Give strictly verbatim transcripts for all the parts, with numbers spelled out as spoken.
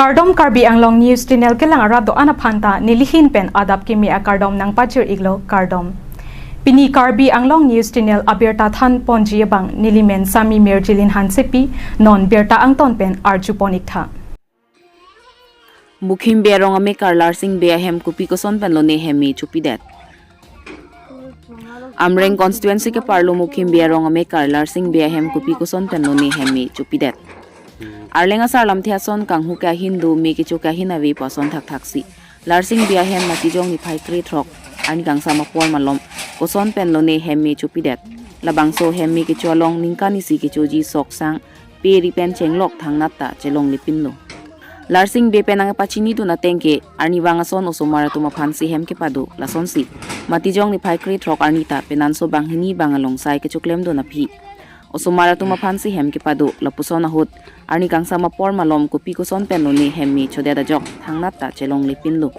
Kardom, Karbi Anglong News Channel kelang arat do-an aphan ta nelihin pen adap kimi akardom nangpajir-iklo, kardom. Pini Karbi Anglong News Channel abirta thanponji abang nelimen Sami Mirjilin Hansepi, non birta angton pen arjupon-iktha. Mukhim Bey arong amekar Larsing Bey ahem kopi koson pen lone hemmi chopidet. Amreng constituency keparlo Mukhim Bey arong amekar Larsing Bey ahem kopi koson pen lone hemmi chopidet. Arleng asar lamthe ason kanghu ke ahin do, me kecho ke ahin ave pu ason thakthaksi Larsing Bey ahem Matijong niphai krethrok arni kangsam apor malom koson pen lone hemmi chopidet. Labangso hemmi kecho along ningkan isi kechoji sok sang pe ri pen chenglok thangnat ta chelonglepinlo. Larsing Bey pen nangpachinidun ateng ke arnivang ason osomar atum aphansi hem kepado, lasonsi Matijong niphai krethrok arni ta penanso banghini bang along sai kechoklemdun aphi osomar atum aphansi hem kepado, lapuson ahut arni kangsam apor malom kopi koson pen lone hemmi chodet ajok thangnat ta chelonglepinlo.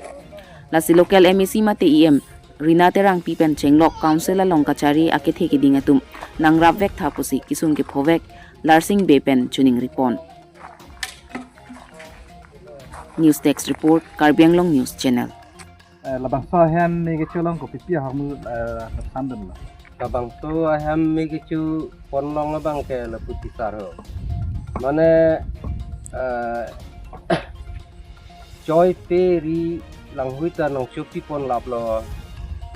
Lasi local M A C mate E M Rina Terangpi pen chenglok council along kachari akethe keding atum nangrapvektha pusi kesung kephovek Larsing Bey pen choningripon. News Desk Report, Karbi Anglong News Channel. Eh, labangso hemmi kecho along kopipi ahormu, eh, nuksan dunlo? Labangso hemmi kecho ponlong abang ke lapu ti sar ho. Mane, eh, choi pe ri langhui ta nangchopiponlaplo.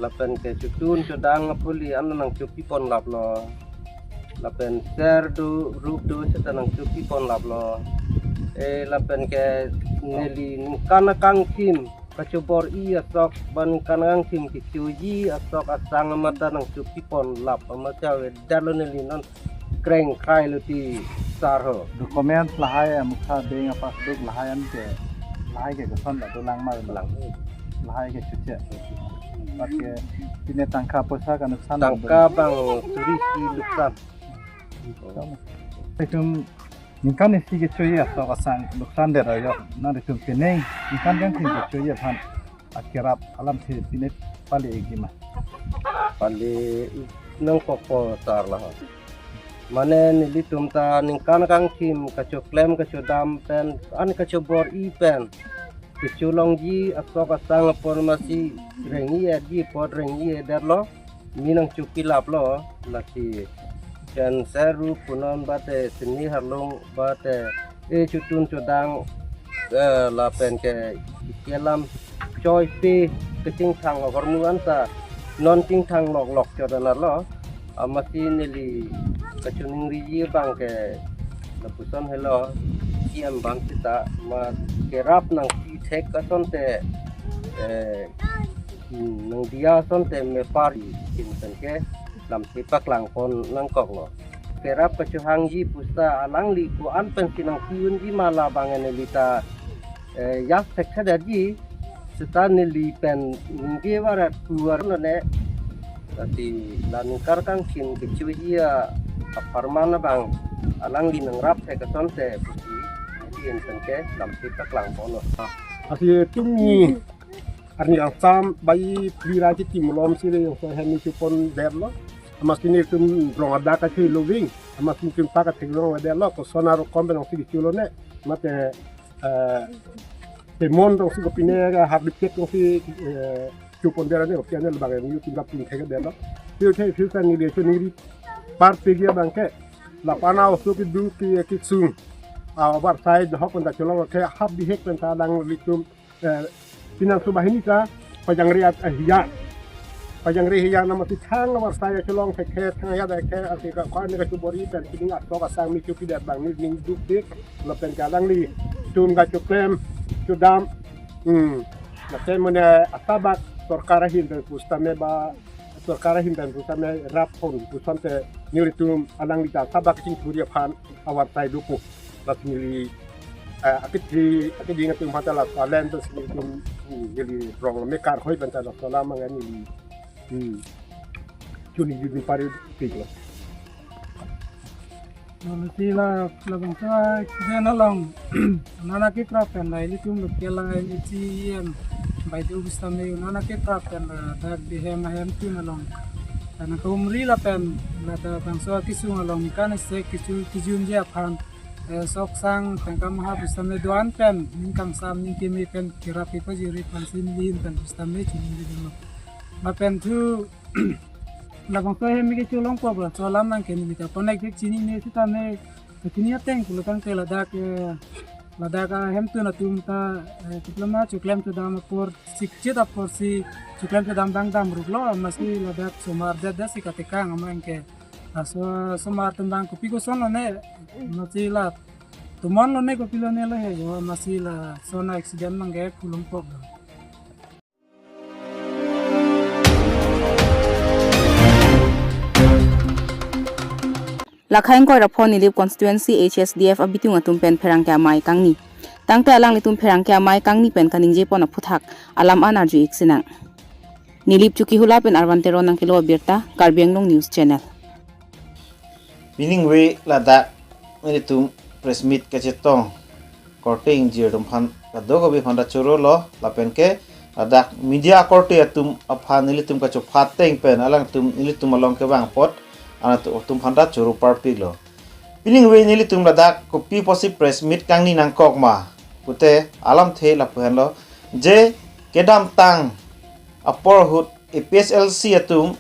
Lapen ke chotun chodang apuli an nangchopiponlaplo. Lapen ser do, rup do seta nangchopiponlaplo. Eh, lapen ke neli ningkan akangthim kachobor-i asok, ba ningkan akangthim kechoji asok asang amat ta nangchopiponlap amat ta avedetlo, neli non krengkrai lo ti sar ho. Document lahai, amukha bank apassbook lahai an ke, lahai ke koson la dolang mar lang. Lahai ke chuche. Bat ke pine tangka poisa kanuksan tangka bang suri isi nuksan. Itum ningkan isi kechoji asok asang nuksan det ajok, nangtum pining ningkan kangthim kechoji aphan akerap alamthe pine pale-ikji ma? Pale nangkokpo sar laho. Mane nelitum ta ningkan kangthim kachoklem kachodam pen an kachobor-i pen kecholongji asok asang apor masi reng-i-etji apot reng-i-etdetlo. Mi nangchopilaplo, lasi pen ser rup punon bate sini harlung bate, eh, chotun chodang, eh, lapen ke kelam choi pe kechingthang ahormu an ta non chingthang loklok chodanarlo. Amatsi neli kachoningriji abang ke lapuson helo, E M abang seta ma kerap nangpithek asonte, eh, hmm, nangdiya asonte mepar-i, kinten ke lamthe paklangpon nangkoklo. Kerap kachohangji pusa alangli ko-an pensi nangpi-unji ma labang neli ta, eh, jas thekthedetji, seta neli pen ningje varet puar none. Lasi la ningkan kangthim kechoji apharman abang alangli nangrap thek asonte pusi, kinten ke lamthe paklangponlo. Lasi itum arni kangsam bai phli ra kiti malom si le jongsi hemmi chopondetlo. Amatsi nelitum rong adak kachoi loving. Amatsi nelitum ta katheklong detlo, koson arokom pen jongsi kecholone. Mate, eh, pemon jongsi kopine ka hap dipet jongsi, eh, chopondet ne, oke, ane labang nelitum ta pin thekdetlo. Phir the, phir sa neli choningri party dia abang ke. Lapu an oso kedo ke kesung. Avarsai dohok pen ta cholong ke hap bihek pen ta alanglitum, eh, pinangso banghini ta pajangre at, eh, hiya. Pajangre hiya nama si thang avarsai cholong thekhe, thang ya da khe, ati ka kwan ka chobor-i pen pining asok asang mi chopidet abang neli ning dukdik, lapen ke alanglitum kachoklem chodam. Hmm. Lapen mane asabak sorkar ahin pen pusitame ba sorkar ahin pen pusitame rapphon pusonte nelitum alangli ta asabak chingthur-i aphan avarsai dopo. Lasi neli, eh, akethe, akeding atum aphan ta laso alam ta si nelitum, hmm, neli rong amekar hoi pen ta laso alam angan neli, hmm, choningri dun pare-iklo. Lasi la, labangso accident along nana kekrap pen la ilitum local la M A C E M Baideo pusitame nana kekrap pen la dak Behem ahem atum along nana kahumri lapen la ta bangso akesung along ningkan isi kecho kejunji aphan eh, sok sang tangka maha pusitame do-an pen ning kangsam ning keme pen kerap pajirji aphansi neli ahin pen pusitame chiningri dolo. Lapen thu labangso ahem ke cholongpo ba, laso alam nang ke neli ta connect chinine sitame, chini ateng pulo tangte ladak, eh, ladak ahemtun atum ta, eh, diploma choklem chodam apor, sikchit aporsi choklem chodam abang damruklo, amatsi ladak osomar det det si katekang amang ke. Laso osomar atum abang kopi koson lone, amatsi la tomon lone kopi lone lo he jo, amatsi lason accident abang ke pulongpo ba. Lakha ingkoi ra pho Nilip constituency H S D F abitung atum pen pherangke amei kangni. Tangte alanglitum pherangke amei kangni pen kaningjepon aphuthak alam an arju-ik sinang. Nilip Chokihola pen Arvan Teron nangkelo abirta, Karbi Anglong News Channel. Piningve ladak nelitum press meet kachetong korte ingjir atum aphan kadokave aphan ta chorolo, lapen ke ladak media korte atum aphan nelitum kachopha ateng pen alangtum nelitum along kevang apot alanglitum aphan ta choro parpiklo. Piningve nelitum ladak kopi pusi press meet kangni nangkok ma pute alamthe lapu henlo, je kedamtang apor ahut A P H L C atum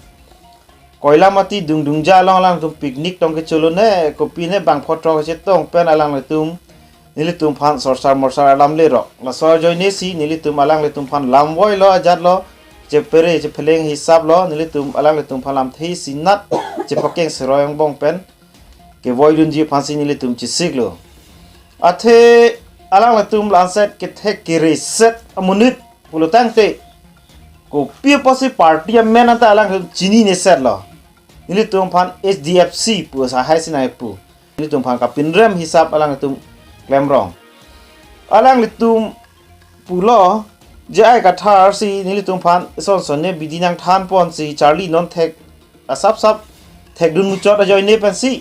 Koilamati Dungdungja along alangtum picnic tong kecholone, kopine bangpho throk chetong pen alanglitum nelitum aphan sorsar morsar alam lerok. Laso ajoinesi nelitum alanglitum aphan lamvoilo ajatlo, chepere chepheleng hisaplo, nelitum alanglitum aphan lamthe sinat chepakeng seroi angbong pen kevoidunji aphansi nelitum chesiklo. Athe alanglitum la-anset kethek kereset amonit pulo tangte, kopi pusi party amen anta alanglitum chininesetlo. Nelitum aphan H D F C pu asai hai si nangpu. Nelitum aphan kapinrem hisap alanglitum klemrong. Alanglitum pulo, je ai kathar si nelitum aphan son son ne bidi nangthanponsi charli non thek asap sap thekdun muchot ajoine pensi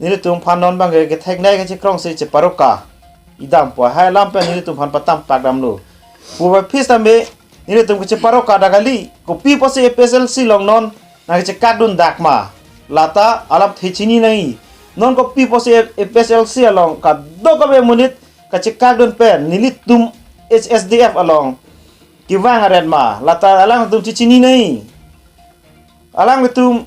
nelitum aphan non abang ke kethek nai kachekrongsi cheparoka idam pu hai alam pen nelitum aphan patam pakdamlo. Puvoiphit sitame nelitum kacheparoka dak kali, kopi pusi A P H L C along non nangkachekakdun dak ma, lata alamthe chini nangji. Non kopi pusi A P H L C along kadokave amonit kachekakdun pen nelitum H S D F along kevang aret ma, lata alangtum chechini nangji. Alangtum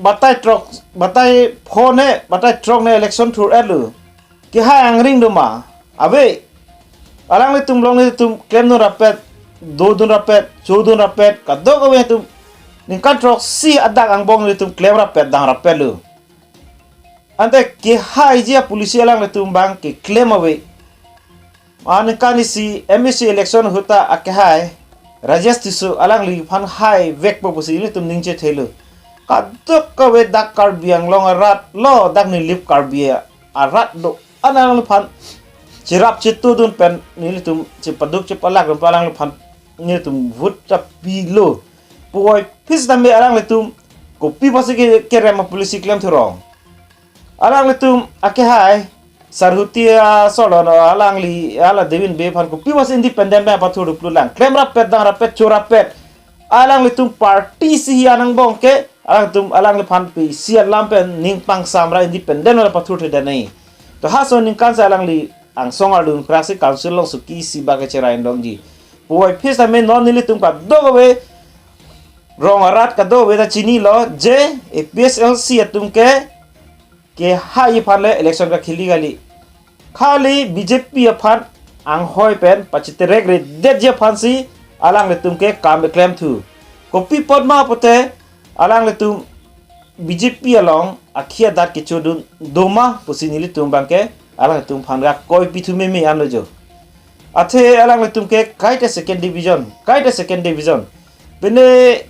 batai throk, batai pho ne, batai throk ne election thur-etlo. Kehai angring do ma? Ave. Alanglitum along nelitum klemdun rapet, dodun rapet, chodun rapet, kadokave atum ningkan throksi adak angbong nelitum klem rapet, dang rapetlo. Ante kehaiji apolicy alanglitum abang keklem ave. Aningkan isi M A C election ahut ta akehai Rajesh Tisso alangliphan haivekpo pusi ilitum ningje thelo. Kadokave dak Karbi Anglong arat lo, dak Nilip Karbi arat do-an alangliphan cherap chetudun pen nelitum chepaduk chepalakdun pen alangliphan nelitum vote ta pilo. Puvoiphit sitame alanglitum kopi pusi ke kerem apolicy klem thurong. Alanglitum akehai Sarhuti asolon alangli hala Devin Bey aphan kopi pusi independent pen pathur duplu lang. Klem rapet, dang rapet, cho rapet. Alanglitum party isi angbong ke alanglitum alangliphan pi isi alam pen ning pangsam ra independent pen pathur thedan nangji. To haso aningkan si alangli angsong arlun praksi council along suki isi bak cherai longji. Puvoiphit sitame non nelitum kadokave rong arat kadokave ta chinilo je A P H L C atum ke kehai aphan le election kakheli kali. Khali B J P aphan anghoi pen pachiterek redetji aphansi alanglitum ke kam keklem thu. Kopi apot ma pute alanglitum B J P along akhi adat kechodun do ma pusi nelitum abang ke alanglitum aphan ra koipi thu meme anlo jo. Athe alanglitum ke kaita second division, kaita second division. Pine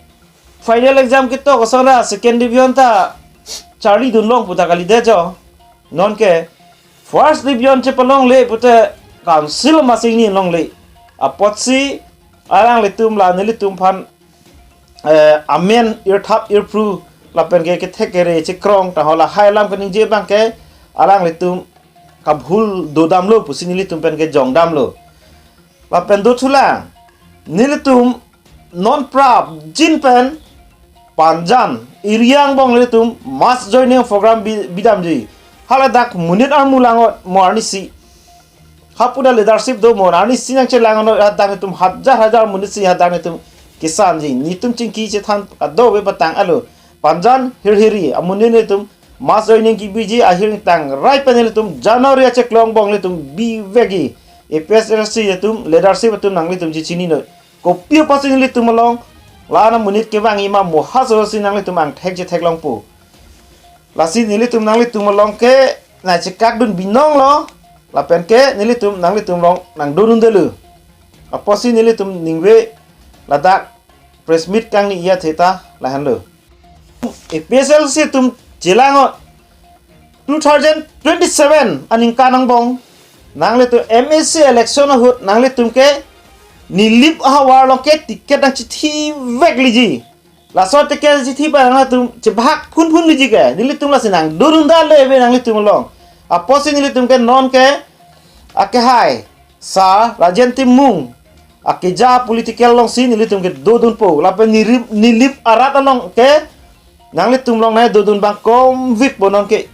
final exam ketok ason ra second division ta charlidun long pu ta kalidet jo. Non ke first division chepalongle pute council masing ni longle. Apotsi alanglitum la nelitum aphan, eh, amen irthap irphru lapen ke kethek kere chekrong ta hala hai alam kaningje abang ke alanglitum kabhul dodamlo pusi nelitum pen kejongdamlo. Lapen dothulang, nelitum non prapjin pen Panjan area angbong nelitum mass joining program bi-, bidamji. Haladak monit armu lang-ot mo arnisi. Hapu ta leadership do mo arnisi nangchelang-ot, hadak netum hajar hajar monit si hadak netum kesanji. Netum chingki chethan kadokave patang alo. Panjan Hirhiri amonit netum mass joining kebiji, ahir ingtangrai pen nelitum January achiklo angbong nelitum bivekji. A P H L C atum leadership atum nanglitum chechinino. Kopi apotsi nelitum along la-an amonit kevangji ma mo, halaso si nanglitum angthek chetheklongpo. Lasi nelitum nanglitum along ke nangchekakdun binong lo, lapen ke nelitum nanglitum along nangdodun delu. Apotsi nelitum ningve ladak press meet kangni iya theta lahenlo. A P H L C atum chelang-ot, two thousand twenty-seven aningkan angbong nanglitum M A C election ahut nanglitum ke Nilip ahavar along ke ticket nangchethivek liji. Laso ticket chithi pa nangtum chebahak phunphun liji ke. Nelitum lasi nangdodun dale ave nanglitum along. Apotsi nelitum ke non ke akehai sir Rajen Timung akeja political alongsi nelitum kedodunpo. Lapen Nilip, Nilip arat along ke nanglitum along nangdodun abang komvikpo non ke.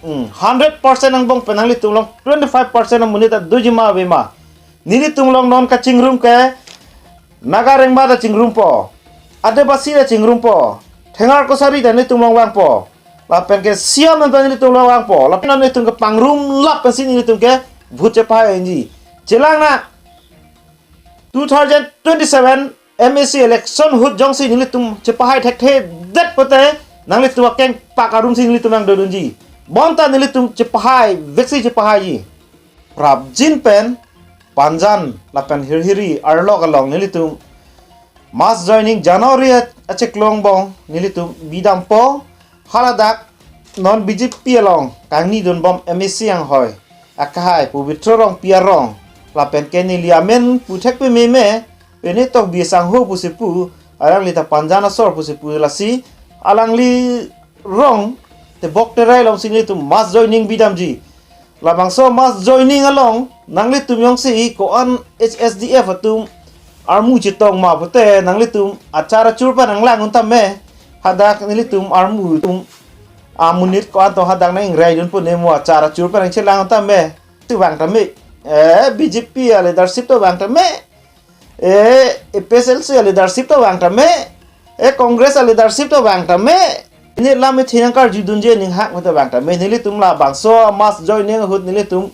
Hmm, hundred percent angbong pen nanglitum along twenty-five percent amonit ta doji ma ave ma. Nelitum along non kachingrum ke Naga Rengma ta chingrumpo, Adivasi ta chingrumpo, Thengar Kachari ta nelitum along vangpo, lapen ke Siam ta nelitum along vangpo, lapen nelitum ke pangrum lap pensi nelitum ke vote chepahai-ji. Chelang nang, two thousand twenty-seven M A C election ahut jongsi nelitum chepahai thekthedet pote nanglitum akengpak arumsi nelitum nangdodunji. Bonta nelitum chepahaivek si chepahaiji. Prapjin pen Panjan lapen Hirhiri arlok along nelitum mass joining January achiklo angbong nelitum bidampo. Haladak non B J P along kangnidunbom M A C anghoi akehai Pobitro Rongpi arong lapen ke neli amen puthek pememe, Pene Tokbi asangho pusi pu, alangli ta Panjan asor pusi pu, lasi alangli rong tebok terai alongsi nelitum mass joining bidamji. Labangso mass joining along nanglitum jongsi ko-an H S D F atum armu chetong ma pote nanglitum achar achur pa nanglang untame. Hadak nelitum armu atum amonit ko-an tong hadak nang-ingraidunpo ne mo, achar achur pa nangchelang untame. Tu vang tame. Eh, B J P aleadership to vang tame. Eh, A P H L C aleadership to vang tame. Eh, Congress aleadership to vang tame. Neli lam ithi nangkarjudunji aning hak to vang tame. Nelitum labangso mass joining ahut nelitum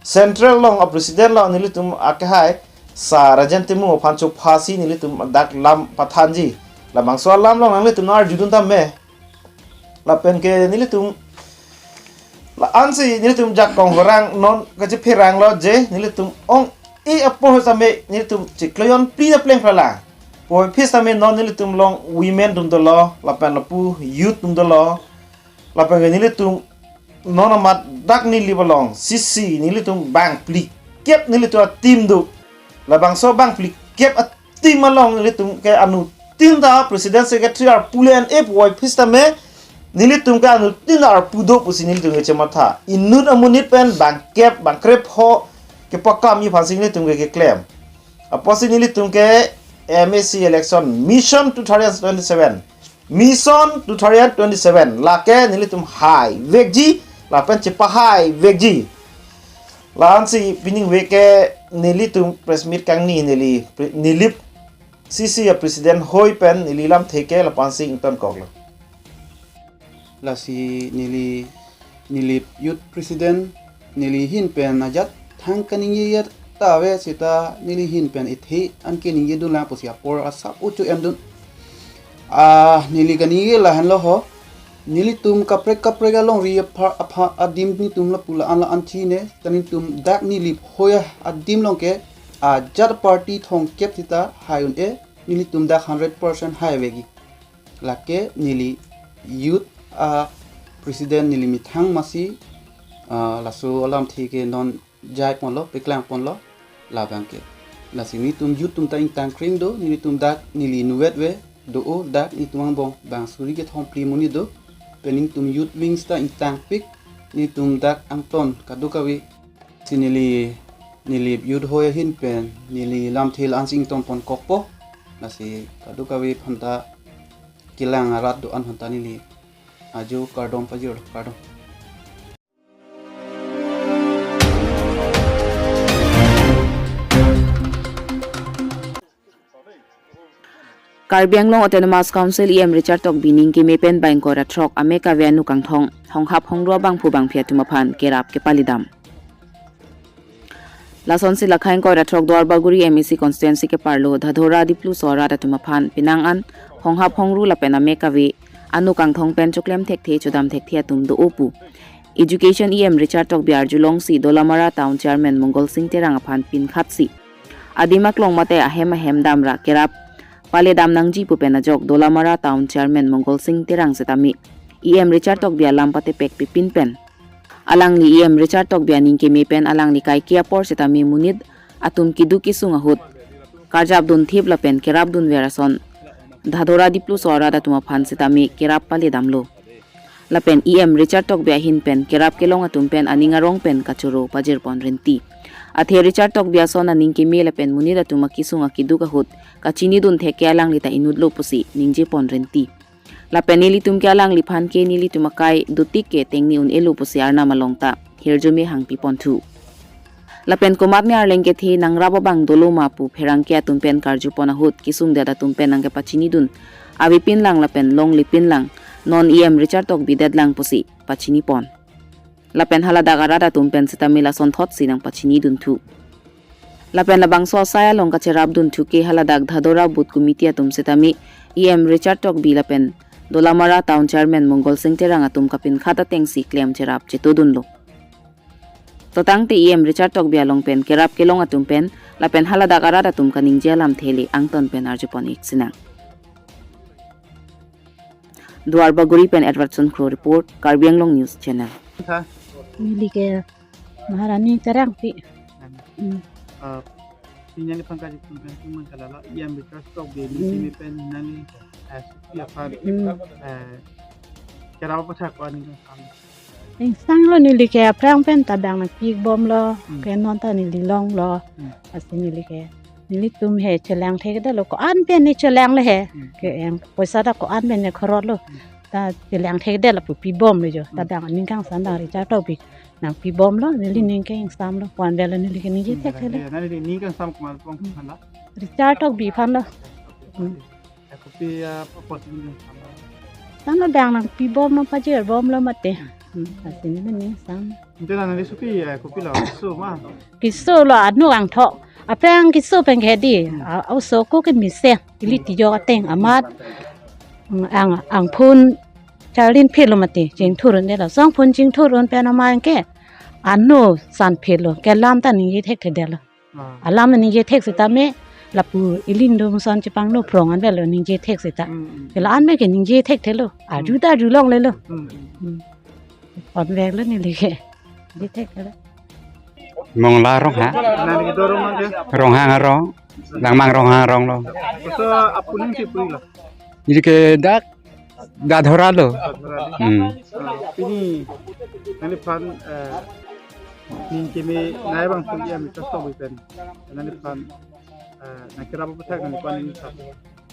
central along apresident along nelitum akehai sir Rajen Timung aphan chophasi nelitum dak lam pathanji. Labangso alam along nanglitum nang-arjudun tame. Lapen ke nelitum la-ansi nelitum jakong orang non kachepheranglo je nelitum ong-e apor tame nelitum chiklo jon phli ta plengphla lang. Puvoiphit tame non nelitum along women atum dolo, lapen lapu youth atum dolo. Lapen ke nelitum non amat dak Nilip along C C nelitum bang phlikep nelitum a-team do. Labangso bang phlikep a-team along nelitum ke anuttin ta president secretary arpu le an-e puvoiphit tame nelitum ke anuttin arpu do pusi nelitum ke chematha. Inut amonit pen bangkep bangkrepho kepakamji aphansi nelitum ke keklem. Apotsi nelitum ke M A C election mission two thousand twenty-seven, mission two thousand twenty-seven lake nelitum haivekji lapen chepahaivekji. La-ansi pining veke nelitum press meet kangni neli pre-, Nilip C C apresident hoi pen neli lamthe ke lapu-ansi ingtonkoklo. Lasi neli, Nilip youth president, neli ahin pen ajat thang kaningje ya ta ave seta neli ahin pen ithe an keningjedun lang pusi apor asap uchu emdun. Ah, neli kaningje lahenlo ho. Nelitum kaprek kaprek alongri apha, apha adim nelitum lapu la-an la-an chine, ta nelitum dak Nilip hoi adim along ke ajat party thomkep seta hai un-e, nelitum dak hundred percent haivekji. Lake neli youth apresident neli methang masi, ah, laso alamthe ke non jaiponlo, peklangponlo, labang ke. Lasi nelitum youth atum ta ingtang kring do, nelitum dak neli inutvet ave, do-o dak nelitum angbong bang suri kethom phli amonit do, pen nelitum youth wings ta ingtangpik, nelitum dak angton kadokave. Si neli, neli youth hoi ahin pen, neli lamthe la-ansi ingtonponkokpo, lasi kadokave aphanta kelang arat do-an aphanta neli ajo kardom pajirlo, kardom. Karbi Anglong Autonomous Council E M Richard Tokbi ningkeme pen ba ingkoi ra throk amekave anu kangthong, honghap hongru abangphu bangphi atum aphan kerap kepaledam. Lasonsi la ingkoi ra throk Duarbagori M A C constituency keparlo Dhadora Dipluso arat atum aphan penang an honghap hongru lapen amekave anu kangthong pen choklem thekthe chodam thekthe atum do-o pu Education E M Richard Tokbi arjulongsi Dolamara Town Chairman Mongol Sing Terang aphan pinkhatsi adim aklong mate ahem ahem damra kerap paledam nangji pu pen ajok Dolamara Town Chairman Mongol Sing Terang setame E M Richard Tokbi alam patepek pipin pen alangli E M Richard Tokbi aningkeme pen alangli kaike apor setame monit atum keduk kesung ahut karjap dunthip lapen kerap dunver ason Dhadora Dipluso arat atum aphan setame kerap paledamlo. Lapen E M Richard Tokbi ahin pen kerap kelong atum pen aning arong pen kachoro pajirpon rinti. Athe Richard Tokbi ason aningkeme lapen monit atum akesung akeduk ahut kachinidun thek ke alangli ta inutlo pusi ningjepon rinti. Lapen nelitum ke alangliphan ke nelitum akai dotik ke tengni un-elo pusi arnam along ta hirjume hangpiponthu. Lapen komatne arleng kethe nangrap abang dolo ma pu pherangke atum pen karjupon ahut kesungdet atum pen nangkepachinidun avepinlang lapen longlepinlang non E M Richard Tokbi detlang pusi pachinipon. Lapen haladak arat atum pen setame lasonthotsi nangpachinidunthu. Lapen labangso asai along kacherapdunthu ke haladak Dhadora Booth Committee atum setame E M Richard Tokbi lapen Dolamara Town Chairman Mongol Sing Terang atum kapinkhat atengsi klem cherap chetodunlo. Totangte E M Richard Tokbi along pen kerap kelong atum pen lapen haladak arat atum kaningje alamthe le angton pen arjupon-ik sinang. Duarbagori pen Edwardson Kro report, Karbi Anglong News Channel. Neli ke Maharani Terangpi. Hmm. Ah, pini nangli pangkaji pun kan cuma kalau lo, E M Richard Tokbi ningkeme pen nangli, eh, supi aphan, hmm, eh, kerap apa thak ko aning kangthong? Ingsanglo, neli ke aphrang pen ta bang nangpibomlo, hmm, ke non ta neli longlo. Hmm. Lasi neli ke, nelitum he chelang thekdetlo, ko-an pen ne chelangle he. Hmm. Ke yang poisa ta ko-an pen ne khorotlo. Hmm. Ta chelang thekdetlo pu pibomlo jo. Ta, hmm, bang aning kangsam bang Richard Tokbi nangpibomlo, neli, hmm, ning ke ingsamlo, ko-an pen lo neli ke ningje, hmm, thekthe lo. Ya, nangli ning kangsam komat pon aphan lo? Richard Tokbi aphan lo. Hmm. Eh, kopi, eh, apa, apa sih ini? Tanglo bang nangpibomlo, pajirbomlo mate. Hmm, lasi neli ning ingsam. Ante nangli supi, eh, kopilo, keso ma? Keso lo, anu angtho. Aphrang keso pen ke di, hmm, a, oso ko ke mesen, ili, hmm, tijok ateng amat. Hmm, ang, angphun charlin phelo mate, chingthur-un detlo. Songphun chingthur-un pen amat ke, ano san phelo, ke alam ta ningje thekthedetlo. Ah. Alam ningje thek setame lapu ili dum son chepangno phrong an pen lo ningje thek seta. Hmm, hmm. Ke la-an pen ke ningje thekthelo. Hmm. Arju ta arjulonglelo. Hmm, hmm. Hmm. Pon veklo neli ke. Ningje thekthelo. Mongla Ronghang. Nangli kedo Ronghang ke? Ronghang arong. Langmang Ronghang arong lo. Koso apuning si puri lo? Neli ke dak Dhadora lo. Dhadora lo. Hmm. Ah, pini nangliphan, eh, ningkeme nai bang pun dia mita so bukan. Nangliphan, eh, nangkerap apa thak nangli phan ning ingsam?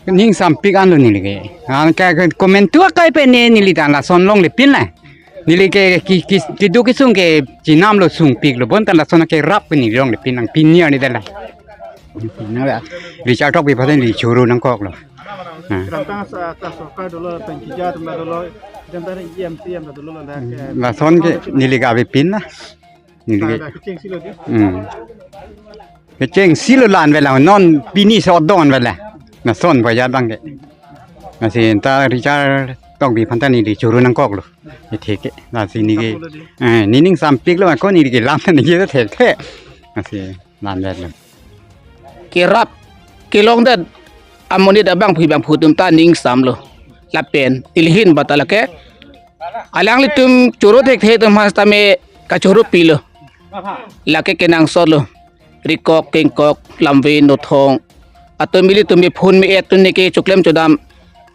Ning ingsampik anlo neli ke. An ke, ke comment tu akai pen ne neli ta lason longlepin la. Neli ke ki, ki, keduk kesung ke chinamlo, sungpiklo, bonta lason kerap ke neli longlepin nang pini arni detlo. Richard Tokbi aphan neli choro nangkoklo. Ah. Rangtang sa, ta sorkar dolo, pen kija atum dolo, jam tari E M, C E M dolo la ke. Lason ke neli ke avepin la. Neli ke. Ah, kechengsi lo di. Hmm. Kechengsi lo la-an pen la, non pini so don pen la. Lason boya bang ke. Lasi ta Richard Tokbi aphan ta neli choro nangkoklo. Itheke. Lasi neli ke. Kapulo di. Eh, neli ning ingsampiklo, ko neli ke lam neli ke thekthe. Lasi. Nandet lo. Kerap kelongdet amonit abangphu bangphu atum ta ning ingsamlo. Lapen ilihin bata lake alanglitum choro thekthe atum aphan setame kachoro pilo. Lake kenangsotlo. Rikok, kengkok, lamve, nothong. Atum ilitum me phone me-et atum neke choklem chodam,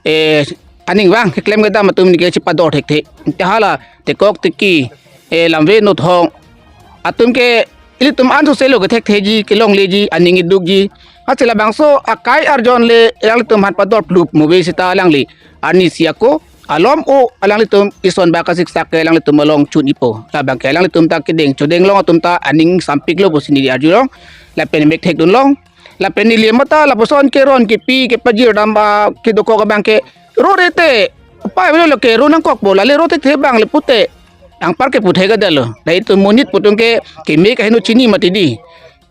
eh, aning vang keklem kedam atum neke chepador thekthe. Te hala tekok teki, eh, lamve nothong atum ke ilitum an sose lo kethekthe ji, kelongleji, aning idukji. Hasi labangso akai arjon le alanglitum aphan pador plup move seta alangli arnisi ako alom o alanglitum ison ba kasiksak ke alanglitum along chun-ipo. Labang ke alanglitum ta kedeng chodeng long atum ta aning ingsampiklo pusi neli arjulong. Lapen mek thekdunlong. Lapen neli mata lapuson keron kepi kepajir dam ba kedokok abang ke ro rete. Pai belo ke ro nangkokpo, lale ro thekthe abang le pute. Anpar ke puthe kedalo. Dai itum monit pu atum ke keme kaheno chini mati di.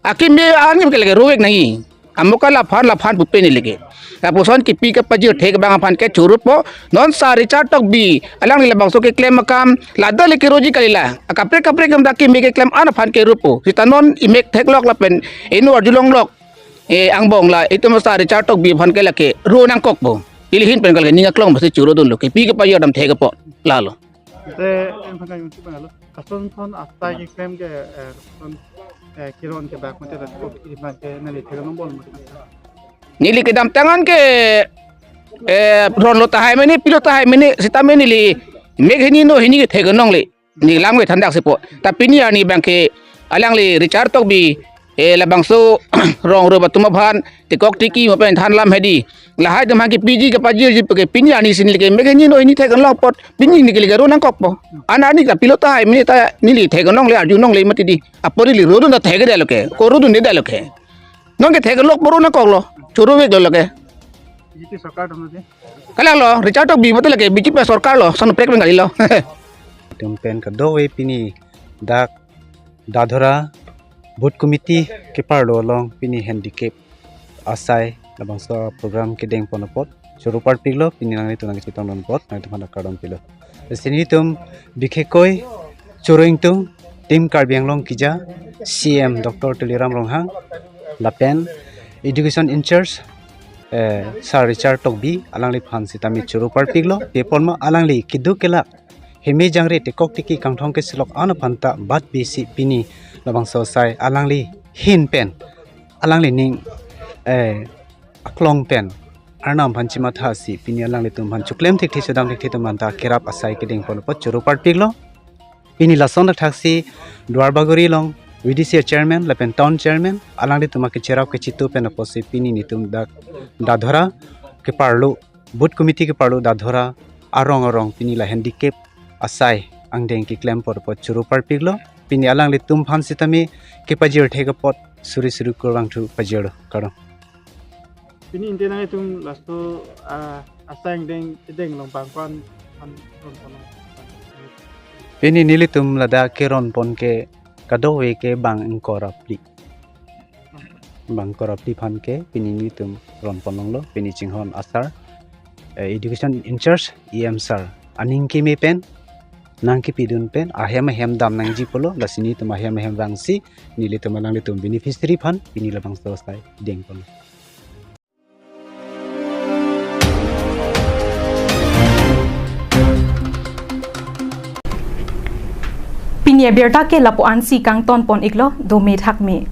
Akeme angim ke lake rovek nangji. Amo ke laphan laphan pupe neli ke. Lapuson kepi kepajir thek abang aphan ke choropo. Non Sir Richard Tokbi alangli labangso keklem akam ladak le keroji kalila. Akaprek kaprek akam dak keme keklem an aphan ke ropo. Sita non imek theklok lapen eno arjulonglok, eh, angbong la itum Sir Richard Tokbi aphan ke lake ro nangkokpo. Ili ahin pen ke lake ning aklong basi chorodunlo, kepi kepajir dam thek apot lalo. Te, em, phan kayung si pangalo. Kason son asai keklem ke, eh, son, eh, keron ke bak mate rat ko iri man ke neli theklong bol mate. Neli kedamtang an ke, eh, ronlo tahai mene, pilo tahai mene, sitame neli mek hini no hini ke theklongle. Neli lam ke thandak sipo. Ta pini arni abang ke alangli Richard Tokbi, eh, labangso rong ro atum aphan tekok tiki mo pen than lam hedi. Lahai atum aphan kepiji kepajirji pu ke pini arni si neli ke mek hini no hini theklong apot pini neli ke lake ro nangkokpo. An arni ta pilo tahai mene ta neli theklongle arjulongle mati di. Apot neli rodun ta thekdetlo ke. Ko rodundetlo ke. Non ke theklokpo, ro nangkoklo. Choroveklo lake. B J P sorkar dam di. Kalanglo, Richard Tokbi mate lake B J P sorkar lo, son prek bengali lo. Itum pen kadokave pini dak Dadhora Booth Committee keparlo along pini handicap asai labangso program kedeng pon apot choro parpiklo, pini nanglitum nangchetongdun apot nanglitum aphan kardom pilo. Lasi nelitum bikhekoi choro ingtung Team Karbi Anglong Kija, C M Doctor Tuliram Ronghang lapen Education in-charge, eh, Sir Richard Tokbi alangliphan sitame choro parpiklo, pi apot ma alangli keduk kelak heme jangre tekok tiki kangthong keselok an aphan ta bat bisi pini labangso asai alangli ahin pen, alangli ning, eh, aklong pen Arnam aphan chimatha si pini alanglitum aphan choklem thekthe chodam thekthe atum aphan ta kerap asai kedeng pon apot choro parpiklo. Pini lason thakthaksi Duarbagori along V D C chairman lapen town chairman alanglitum akecherap kechitu pen apotsi pini nelitum dak Dadhora keparlo, Booth Committee keparlo Dadhora arong arong pini la handicap asai angdeng keklem pon apot choro parpiklo. Pini alanglitum aphan sitame kepajir thek apot suri suri kurvangthu pajirlo, kardom. Pini ante nanglitum laso, ah, asai angdeng kedeng along bang ko-an an ron pon? Pini nelitum ladak keron pon ke kadokave ke bang ingkoi ra phli. Bang ingkoi ra phli aphan ke pini nelitum ron pon longlo, pini chinghon asar, eh, Education in-charge E M sir aning keme pen nangkepidun pen ahem ahem dam nangji pulo, lasi nelitum ahem ahem vangsi nelitum alanglitum beneficiary aphan pini labangso asai deng pon. Pini abirta ke lapu-ansi kangton pon iklo, dome thakme.